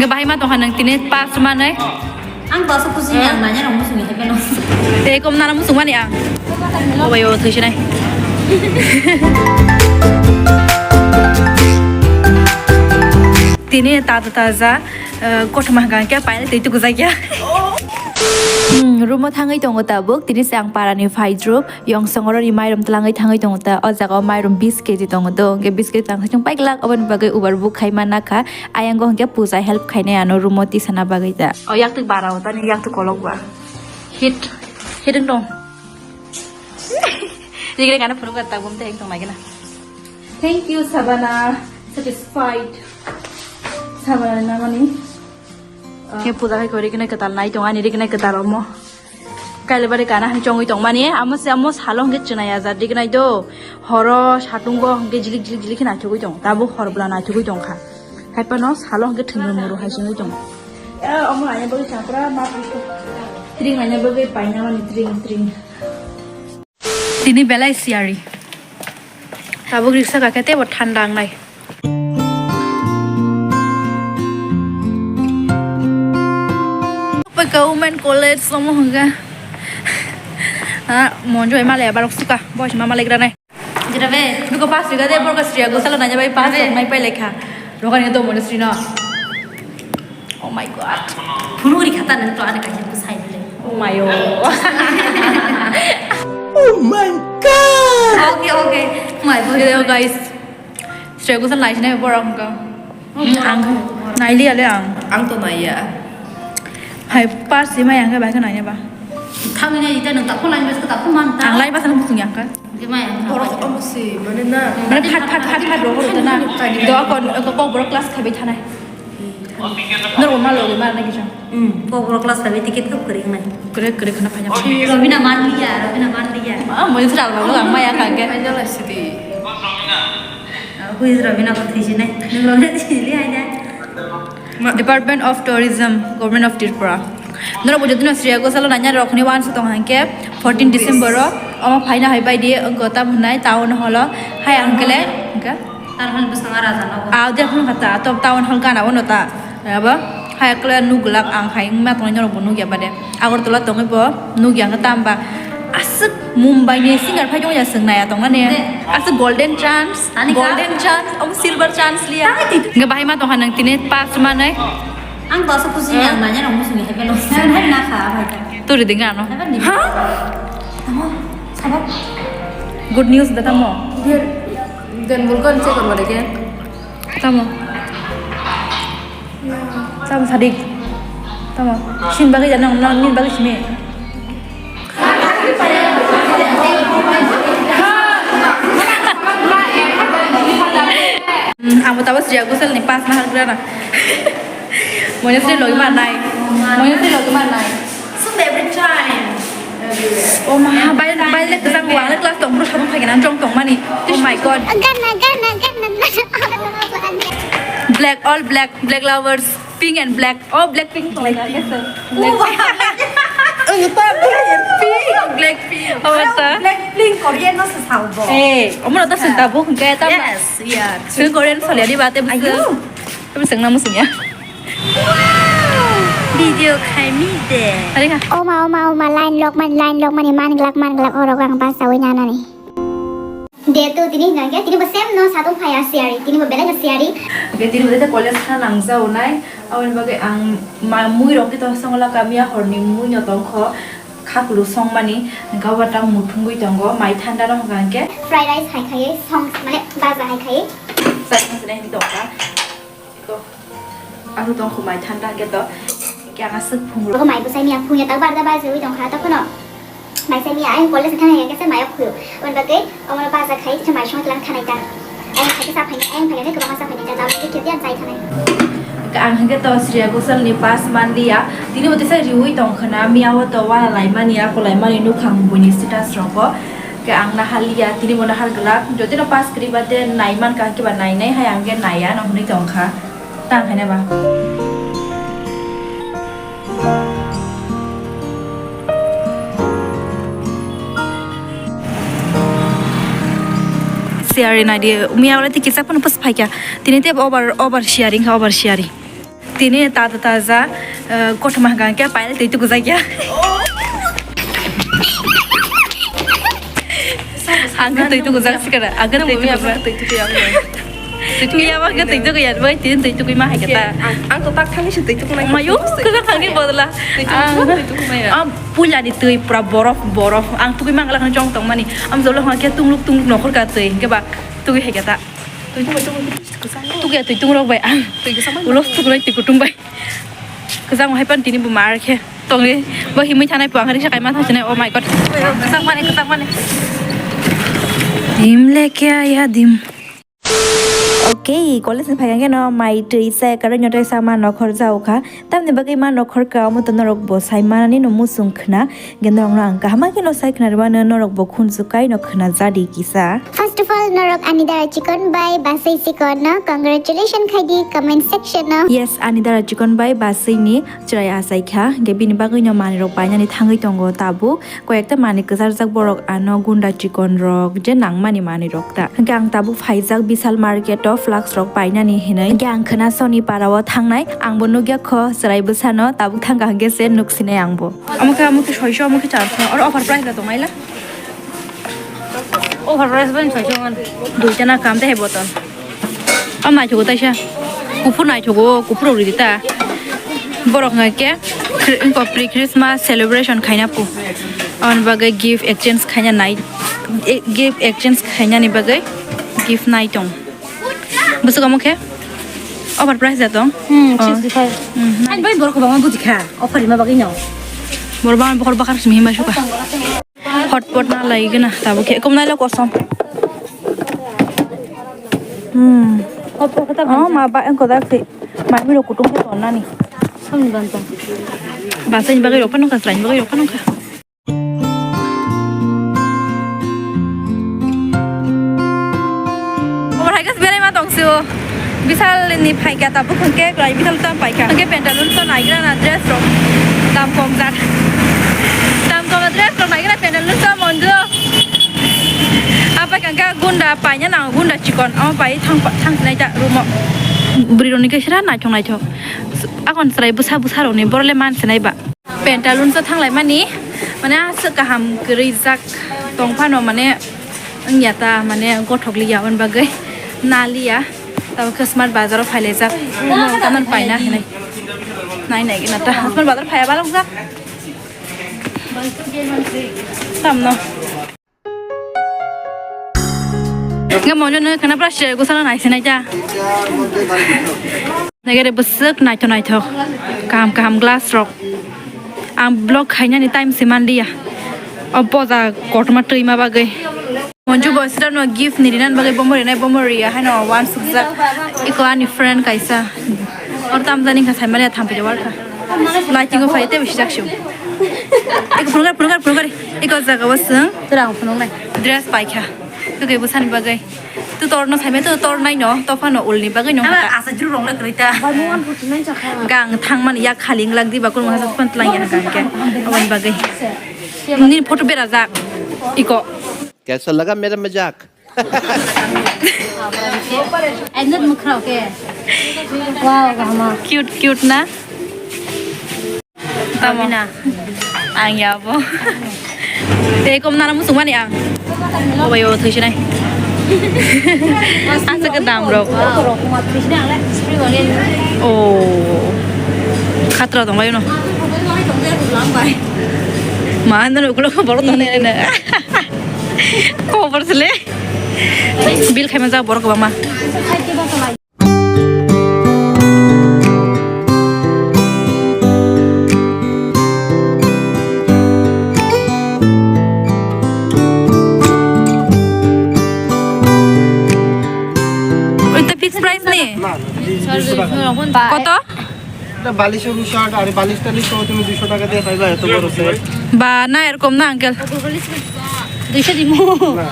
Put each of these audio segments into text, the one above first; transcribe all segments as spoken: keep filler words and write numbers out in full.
Bahai ma tongkha nang tini pass manai. Ang to asuk kusi ang nanya nang musung hai keno. Tei kom nana musung mani ang. Obai o thoi sinai. Tini tata taja, eh, kothoma hwnkha khe paile tei tukujakya. Hmm, room o thangwi tongo tabuk. Tini se ang parani phaidrup. Yong songoroni mairum tlangwi thangwi tongo ta. O jaga o mairum bis kg tongo do. Hwnkhe bis kg tlang thang pai glak, oboni bagwi ubar buk khai ma nakha. Ayang go hwnkhe puja help khainai ano room o tisana bagwi ta. O yaktuk bara o tani yaktuk kolok ba. Hit, hit wng tong. Rigre gana phunuk ta bum te heng tong lagi na. Thank you Sabana, satisfied. Sabana namani. Ke puja khai kori kena ketal nai tong ani riknai ketal omo. Kailabari kana hai chongwi tongmani, amo se amo salo hwnkhe chwnai aja dignai do. Horo satungo hwnkhe jilik jilik jilik khe naithogwi tong. Tabuk hor bwla naithogwi tongkha. Haiphano salo hwnkhe thwngwi muru hai chongwi tong. Ya, omo anya bagwi chapra ma pusu. Tring anya bagwi paina mani tring tring. Tini belai siyari. Tabuk riksa kakhe teibo thanda wngnai. Paka Women College omo hwnga. Ah, monjo bai malaya barok suka. Boys ma malai granai. Jira be. Duko pass riga de borga sriya go salo nanya bai pass nai pai lekha. Rokani to monjo srino. Oh my god. Phunuk ri khata nang to ani kaisa bwsai bile. Oh my oh. Oh my god. Okay, okay. My god. Hello guys. Sriya go salo nai sinai borok hwnka. Ang nai liya le ang. Ang to nai ya. Hai pass si mai ang ke bai ka nai ba. Thang ina ita nang ta ko line bas ka ta ko man ta. Ang lai ba sana busung yang ka. Borok omo se, mane na. Mane phat, phat, phat, phat rohor ta na. Do ko, ko, ko borok class khabai thanai. Norok ma logi ma na kisa. Hmm, ko borok class khabai ticket ko kering nai. Kere, kere khana phanya. Robina man liya, Robina man liya. Ah, mo jira lo lo ma ya kangke. Phanya la sidi. Ah, who is Robina ko thisi nai? Nung Robina thisi liya ina. Department of Tourism, Government of Tripura. Norok bo jodi no Shreya Ghoshal o nanya rok ni uansuk tong hwnkhe fourteen December o omo phaina hai bai di wngkha tam hwnai town hall o hai ang kele hwnkhe. Town hall bwskango raja nogo. Ah, de phun kha ta, to town hall gana o no ta. Abo hai kele nuk glak ang hai wngma tongwi norok bo nukya bade. Agartala tongwi bo nukya hwnkhe tamba aswk Mumbai ni singer phai tongya swng naya tongmani. Aswk golden chance, golden chance, omo silver chance liya. Hwnkhe bahai ma tongkha nang tini pass manai. Ang to aswk kusi ang nanya nang musung ni heaven o. Heaven hai na kha, hai kha. Turi ding ano. Heaven ni. Ha? Tamo, sabab. Good news da tamo. Dia dan bulkan check on lagi. Tamo. Tamo sadik. Tamo. Sin bagwi jana nang nin bagwi simi. Hmm, amo tabo Shreya Ghoshal ni pass nahar grana. Moyasri logi manai. Moyasri logi manai. Sung every time. Oh ma, bai bai le kwchang wang le class tong bro sabung phai gana jong tong mani. Oh my god. Gana gana gana gana. Black, all black, black lovers, pink and black. Oh, black pink tong lai ka kesa. Black. Ang ta pink, black pink. Oh ta. Black pink Korean no se sao bo. Eh, omo ta sung tabuk hwnkhe ta. Yes, yeah. Sung Korean solia di bate. Ayo. Tapi sung namu sung ya. Video khai mi de. Hari ka. Oma, oma, oma, line lock man, line lock mani man glak, man glak, oro gang pas sawi nana ni. De to tini hingka khe, tini bo same no satung phai asiyari, tini bo belai asiyari. Oke, tini bo de college kha nangja unai, aboni bagwi ang ma mui rok khe to songla kamia horni mui no tongkho, khakulu songmani, hingka obo tang muthungwi tongo, mai thanda no hingka khe. Fried rice hai khai song, mane baja hai khai. Sai no sinai hini tongkha. Ko. Aro tong khumai thanda hwnkhe to. Kya nga swk phung. Ko mai bwsai miya phung ya tak barda baje wi tong kha to kono. Mai sai miya ai college thang ya kesa mai khuyo. On bagwi omo baja khai se mai song tlang thanai ta. Ai khai sa phai ai phai ne ko ma sa phai ne ta ta ke kya jai thanai. Ang hwnkhe to Shreya Ghoshal ni pass man liya. Tini bo tesa riwi tong khna miya o to wala lai mani ya ko lai mani nukhang buni status roko. Ke ang nahar liya, tini bo nahar glak. Jodi no pass kwrwi ba de nai man ka, kiba nai nai hai ang khe nai ya no hwnwi tong kha. Tang khaina ba. Siyari nai di, miya wala tiki sak phano pas phai kya. Tini te over, over siyari kha, over siyari. Tini taja taja, eh, kothoma hwnkha khe pail twi tukujakya. Ang khe twi tukujak sikara, ang khe twi tukujak. Twi tukujak. Twi tukujak. Twi tukujak, bai twi twi tukui ma hai khe ta. Ang, ang to tak thani se twi tukunai. Mayu, kwchak thangni bodla. Twi tukujak, twi tukunai. Ah, puilani twi pura borof, borof. Ang tukui mangala khani chong tongmani. Am jolo hwnkhe tungluk tungluk nokhor ka twi, hwnkhe ba tukui hai khe ta. Twi tukui tukui. Tukya twi tungrok bai ang. Twi kwchangma. Ulo tukroi twi kutung bai. Kwchang hai pan tini bo mar khe. Tongri bo himui thanai po ang risa kaima thang sinai. Oh my God. Kwchang mani, kwchang mani. Dim le kya ya dim. Okay, college ni phai khe no mai twi sa karo nyotai sama nokhor jao kha. Tamni bagwi ma nokhor ka omo to norok bo sai manani no musung khna. Hwnkhe norokno ang kaham khe no sai khna rwmano, norok bo khunju kai no khna jadi kisa. First of all, norok ani dara chikon bai basai chikon no congratulations khai di comment section no. Yes, ani dara chikon bai basai ni chwrai achai kha. Hwnkhe bini bagwi no manwi rok painani thangwi tongo tabuk. Koyekta manwi kwcharjak borok ano gunda chikon rok je nangmani manwi rok ta. Hwnkhe ang tabuk phaijak Vishal market o flask rok painani hinwi. Hwnkhe ang khna Soni para o thangnai, ang bo nukya kho chwrai bwsano tabuk thangkha hwnkhe se nuksinai ang bo. Omo khe, omo khe soiso, omo khe charso. Oro offer price da tongnaila? Offer price bai soiso man. Duita na kam tei hai botol. Omo naithogo taisa. Kuphur naithogo, kuphur rok ridi ta. Borok hwnkhe khri-, wngkha pre Christmas celebration khaina pu. Aboni bagwi gift exchange khaina nai, e, gift exchange khainani bagwi gift nai tong. Bwswk omo khe? Offer price da tong? Hmm, oh. Sixty five. Hmm, ani bai borok kwbangma buji kha. Offer rima bagwi no. Borok bangma bokhor bakhar simi himba suka. Hotpot na lai gana tabuk khe. Kom nai lo kosom. Hmm. Hotpot kata. Oh, ma ba engko da khe. Ma mi ro kutung khe ton nani. Samni ban tong. Ba sai bagwi rok phano kha, sai bagwi rok phano kha. Omo hai khe belai ma tong sio. Vishal ni phaikha tabuk hwnkhe kwlai Vishal tam paikha. Hwnkhe pantaloons o naigra na dress rok dam kom jak. Dam kom dress rok naigra pantaloons o monjo. Apai kangkha gunda paina nang gunda chikon. Omo pai thang thang sinai ta room o. Bwrwi rok ni khe sra naithok naithok. Akon chwrai bwsa bwsa rok ni borok le man sinai ba. Pantaloons o thanglaimani, mane, aswk kaham kwrwi jak tong phano, mane, wngya ta, mane, gothok liya, aboni bagwi na liya. Tabuk khe Smart Bazar o phailaijak, tamani paina hinwi. Nai nai gana ta, Smart Bazar phaiya balok jak. Tamno. Hwnkhe monjo no khwna pura se gusala nai sinai ta. Nai gere bwswk naithok naithok. Kaham kaham glass rok. Ang vlog khainani time se manliya. O poja kotorma twima bagwi. Monju bo sister no gift ni rinani bagwi bomo rinai, bomo riya haino uansukjak. Iko ani friend kaisa. Or tamjani kha saimaliya thampui de warkha. Lighting o phai tei bisi jak sio. Iko phunukar phunukar phunukar. Iko jaga o swng. Tura ang phunuknai. Dress paikha. Tei bwsani bagwi. Tu torno saimai tu tornai no, tophano ulni bagwi no. Asa jru rong le kwrwi ta. Gang thangmani yak khali wng lak di ba kurmo hasa phone tlang ya hwnkha hwnkhe. Aboni bagwi. Nini photo berajak. Iko. Kaisa laga mera majak. Wow, gahama. Cute, cute na? Tamo. Ang yabo. Tei kom nana musung mani ang. Obayo thwisinai. Asa ke dam rok. Oh. Khatra tong bayo no. Ma ando no ukulok borok tong ne. Khobor sele. Bill khaima jak borok kwbangma. Oita fixed price ni? Koto? এটা বালিশের উষাট আর বালিশ টালিশ সহ তুমি দুইশো টাকা দিয়ে পাইবা, এত বড় set. Ba, na, erokom na, uncle. দুইশো দিমু। না।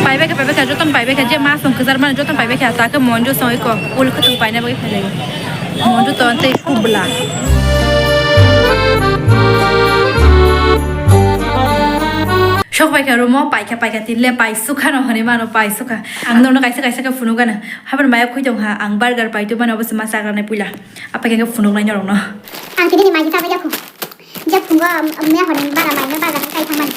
Paibai kha, paibai kha, jotono paibai kha, je ma song kwchar mani jotono paibai kha, ta khe monjo song iko, ul khe tong paina bagwi phailai. Monjo to tei kubla. Thok paikha room o, paikha, paikha, tinle paisukha no hwnwi mano, paisukha. Ang norokno kaisa kaisa khe phunukgano. Habar maya khwi tongkha, ang burger paitwi mano, obo se ma chakranai puila. Apaikha khe phunuknai norokno. Ang tini ni mai khe chabai yakho. Je phungo, um, um, me hwnwi bara mai no burger kai thangmani.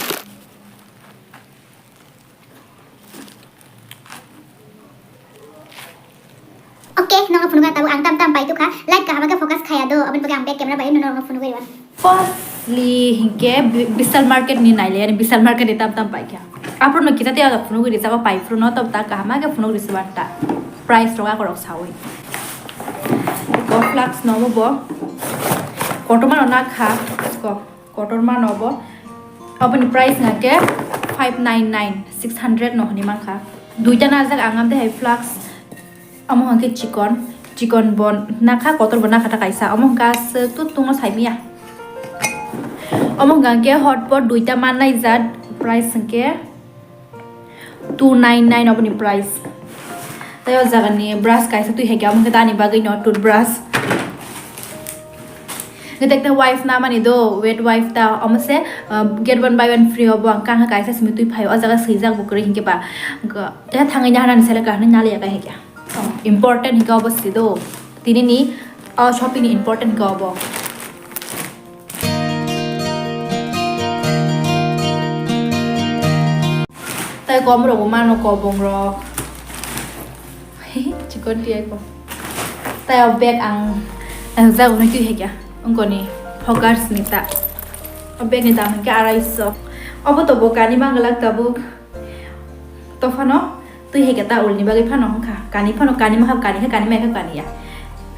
Okay, nono phunukha tabuk ang tam tam pai tukha. Light kaham khe focus khaya do, aboni bagwi ang back camera bai nono phunukwi rwan. Firstly, hinkhe Bi-, Vishal Market ni naile, yani Vishal Market ni tam tam paikha. Aphuru no kita tiya phunukwi rijak o pai phuru no, tab ta kaham khe phunuk risi banta. Price rok akorok sawi. Ko flask no bo. Kotorma no nakha. Ko. Kotorma no bo. Aboni price hwnkha khe five nine nine, six hundred no hwnwi mankha. Duita najak ang amtwi hai flask. Omo hwnkha khe chikon, chikon bo nakha, kotor bo nakha ta kaisa. Omo hwnkha aswk tut tungno saimanya. Omo hwnkha khe hotpot duita mannai jat, price hwnkhe two nine nine oboni price. Tei o jagani brush kaisa twi hai khe, omo khe ani bagwi no toothbrush. Ngetek ta wipe na mani do, wet wipe ta, omo se, uh, get one buy one free obo ang kang kaisa simi twi phai o jaga swijak bo kwrwi hinkhe ba. Tei thangwi nahana ni seleka hinwi naliya kai hai khe. Important hinkhe obo si do. Tini ni, uh, shopping ni important hinkhe obo. Tai kom rok bo mano kobong rok. Chikon tiya ko. Tai o bag ang, ang jak unai twi hekya. Ungkoni Hoggarts ni ta. O bag ni dam hwnkhe arai so. Obo to bo kani manglak tabuk. To phano twi hekya ta ulni bagwi phano hwnkha. Kani phano kani maha kani khe kani mai khe kani ya.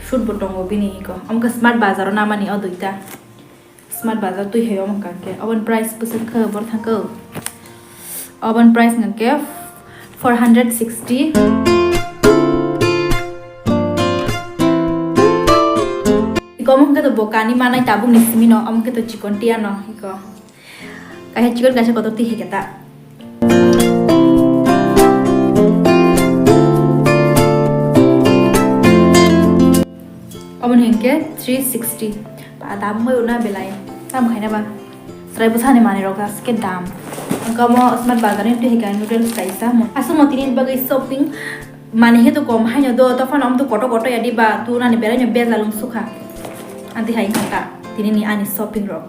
Shoot bo tongo bini hiko. Omo khe Smart Bazar o namani o duita. Smart Bazar twi hai omo hwnkha khe. Oboni price bwswk khe bor thang khe. Oboni price hwnkha khe four hundred sixty. Iko omo hwnkha khe bo kani manai tabuk ni simi no, omo hwnkha khe to chikon tiya no iko. Kaisa chikon kaisa kotor twi hai khe ta. Omo hwnkhe three sixty. Ba dam wngwi uana belai. Dam khaina ba. Chwrai bwsani manwi rok aske dam. Wngkha omo Smart Bazar ni twi hai khe noodles kaisa. Aswk mo tini bagwi shopping. Mani he to kom haino do, to phano omo to koto koto ya di ba. Tu nani belai no bejal wng sukha. Anti hai wngkha tini ni ani shopping rok.